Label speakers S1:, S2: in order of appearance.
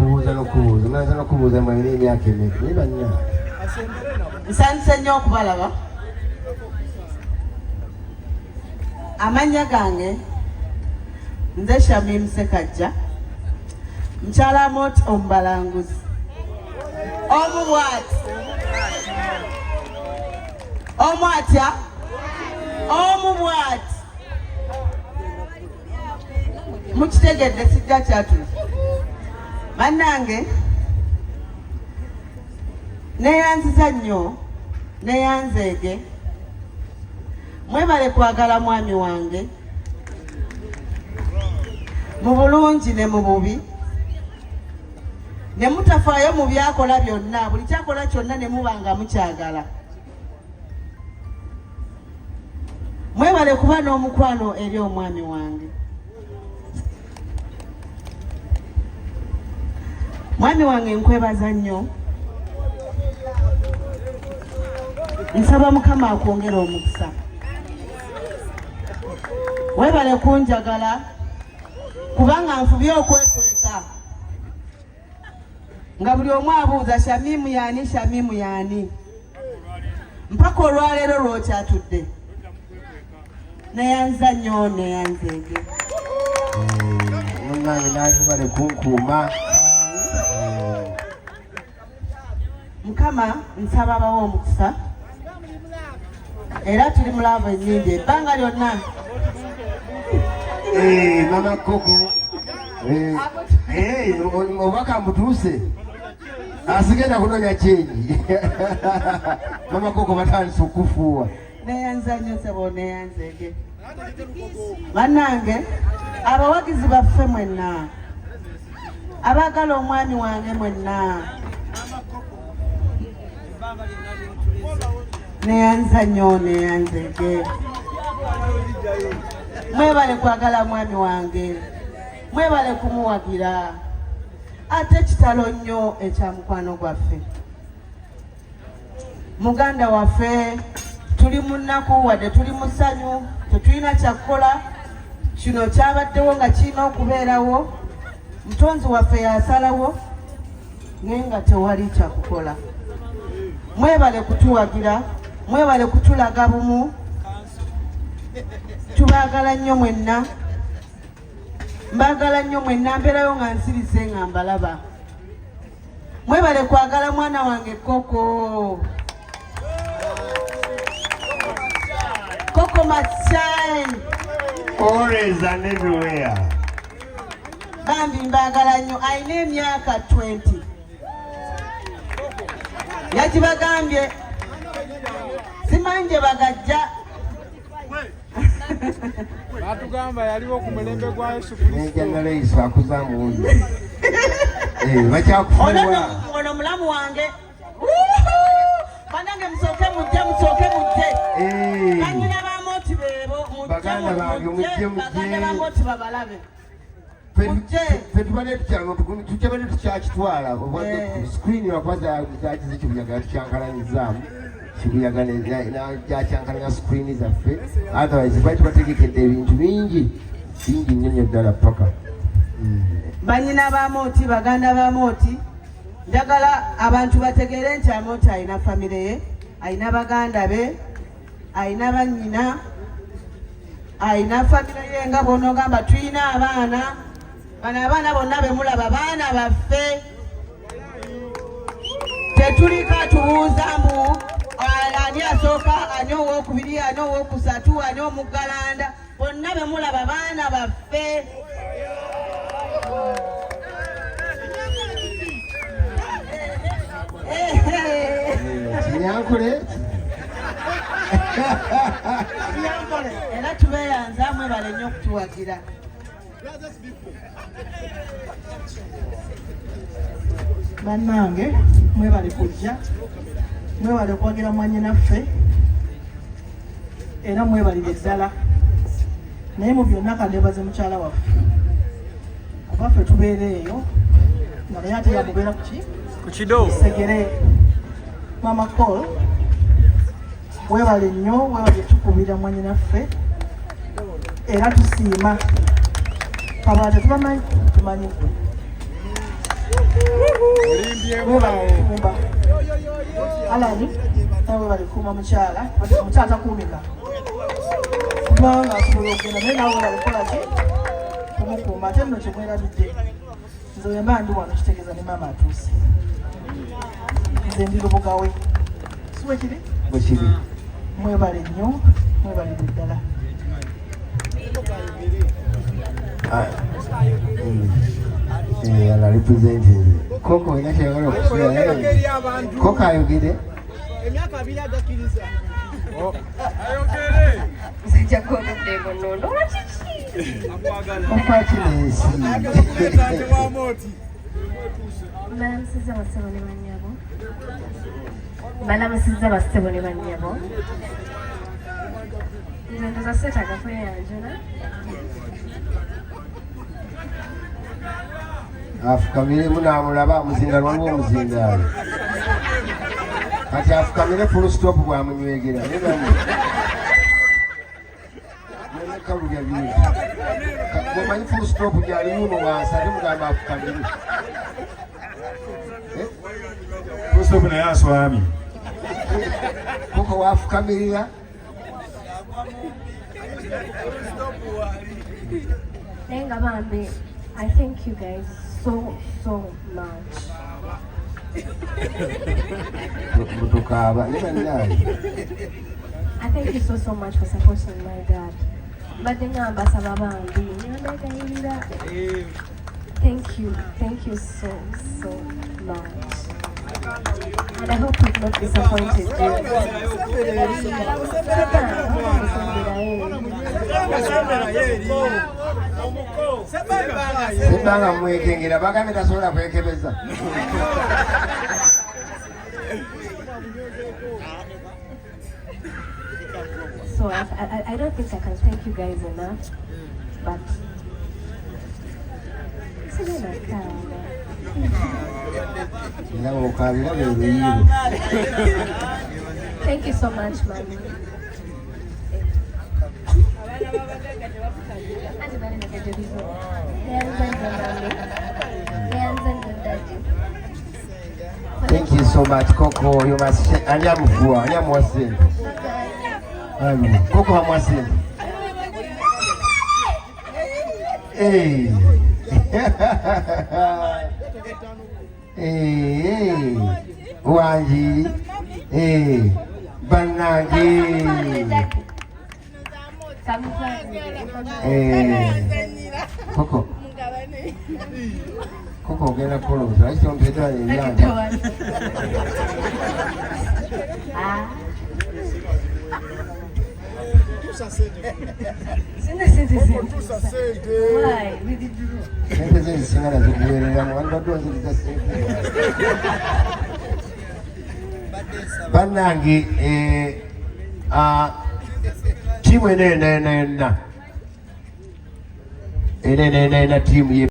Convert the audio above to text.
S1: Kubuuza n'okubuuza, naza n'okubuuza mwalina emyaka emeka, naye banna.
S2: Nsanyuse nnyo okubalaba. Amannya gange nze Shamim Sekajja, mukyala Amooti omubalanguzi omu bwati, omu atya, omu bwati. Mukitegedde, sijja kyatula. Bannange, neyanziza nnyo, neyanzeege. Mwebale kwagala mwami wange mu bulungi ne mu bubi, ne mutafaayo mu byakola byonna, buli kyakola kyonna ne muba nga mukyagala. Mwebale kuba n'omukwano eri omwami wange. Mwami wange, nkwebaza nnyo, nsaba Mukama akwongere omukisa. Webale kunjagala, kubanga nfubye okwekweka nga buli omu abuuza, "Shamimu yaani? Shamimu yaani?" Mpaka olwaleero lwokyatudde. Neyanza nnyo, neyanzeege.
S1: Munnange, nange kunkuuma.
S2: Mukama nsaba abawe omukisa, era tuli mu love ennyingi ebbanga lyonna.
S1: Mama Koko, obubaka mbutuuse, asigenda kunoonya kyenyi. Mama Koko, batandise okufuuwa.
S2: Neyanza nnyo sebo, neyanzeege. Bannange, abawagizi baffe mwenna abaagala omwami wange mwenna, neyanza nnyo, neyanzeege. Mwebale kwagala mwami wange, mwebale kumuwagira. Ate kitalo nnyo ekya mukwano gwaffe, muganda waffe. Tuli mu nnaku wadde tuli mu ssanyu, tetulina kyakukola. Kino kyabaddewo nga kirina okubeerawo, mutonzi waffe yasalawo, naye nga tewali kyakukola. Mwebale kutuwagira, mwebale kutulaga bumu. Tubaagala nnyo mwenna, mbaagala nnyo mwenna. Mbeerayo nga nsirise nga mbalaba. Mwebale kwagala mwana wange Koko. Koko must shine.
S1: Always and everywhere.
S2: Bambi, mbaagala nnyo. Alina emyaka 20, yagibagambye, simanyi gye bagajja.
S3: Batugamba yaliwo ku mulembe gwa Yesu Kristo.
S1: Nejanaleyiso akuza muwuzi bakyakufuuwa.
S2: Ono mulamu wange. Banange, musooke mujje, musooke mujje. Banyina bamoti beebo, mujje.
S1: Baganda bange, mujje, mujje.
S2: Baganda bamoti babalabe. Mujje.
S1: Fe tubadde tukyabadde tukyakitwala screen, lwakuba zakize kibuyaga, tukyankalanyizaamu kibuyaga gyakyankalanya screen zaffe. Otherwise twali tubategekedde ebintu bingi bingi nnyo nnyo ddala paka.
S2: Banyina bamoti, baganda bamoti, njagala abantu bategeere nti Amoti alina famire ye, alina baganda be, alina banyina, alina famire ye. Nga bw'onoogamba tulina abaana, bano abaana bonna bemulaba baana baffe. Tetuliko atubuuza mbu ani asooka, ani owokubiri, ani owokusatu, ani omuggalanda. Bonna bemulaba baana baffe.
S1: Kinyankole.
S2: Era tubeeyanza, mwebale nnyo okutuwagira.
S4: Bannange, mwebale kujja, mwebale okuwagira mwannyinaffe, era mwebalire ddala. Naye mu byonna kandebaze mukyala waffe, kuba ffe tubeera eyo nga naye ate yamubeera kuki?
S3: Ku kido.
S4: Segere. Mama Col, webale nnyo, webale tukubira mwannyinaffe, era tusiima. Abalala tetubamanyi, tumanyi gwe. Webale kukuuma Alani, nawe webale kukuuma mukyala. Omukyala takuumika kubanga asobola okugenda, naye nawe webale kukola ki kumukuuma. Ate nno kyemwerabidde, nze wemba ndi wano kitegeeza ne maama atuuse. Nze ndi lubugawe, si bwe kiri?
S1: Bwe kiri.
S4: Mwebale nnyo, mwebalire ddala.
S1: Ala representing Koko era kyayagala okusula Koko ayogere.
S3: Emyaka 2 agakkiriza.
S5: Musajja gw'oludde nono kiki?
S1: Okwaki n'ensi.
S5: Mbalamusizza bassebo ne bannyabo. Mbalamusizza bassebo ne bannyabo. Nze ndoza seetaaga kweyanjula.
S1: Afukamire munaamulaba omuzindaalo, waliwo omuzindaalo kati afukamire full stop bwamunywegera kalulya bingi omanyi full stop gyali yuno wansi ate mugamba afukamire.
S6: Full stop naye aswamye.
S1: Koko wafukamirira.
S5: Naye nga bambi, I thank you guys so so much.
S1: Mutukaaba ne bannaye.
S5: I thank you so so much for supporting my dad. Mbadde nga mbasaba bambi, nambegayirira. Thank you, thank you so so much. And I hope we've not disappointed you.
S1: Sebbanga mwekengera bagambye tasobola kwekebeza.
S5: So I don't think I can thank you guys enough, but sigenda kukaaba.
S1: Era okaabira lwe luyiiro.
S5: Thank you so much, mommy. Anti bali nakejebizo. Neyanza nnyo mommy. Neyanza nnyo daddy.
S1: Thank you so much, Coco. You must share. Ani amufuwa, ani amuwa ssente? Ami. Coco amuwa ssente. Hey. Hey. Wangi. Hey. Bannange. Hey. Coco. Coco ogenda kukola obuzibu. Lwaki tompetera ebyange?
S5: Ah. Sina sente zentuusa. Why? Withdraw.
S1: Sente ze ezisinga nazikuweereramu wandibadde onziriza sente. Bannange, ttiimu eno yonna yonna yonna eno eno yonna yonna ttiimu ye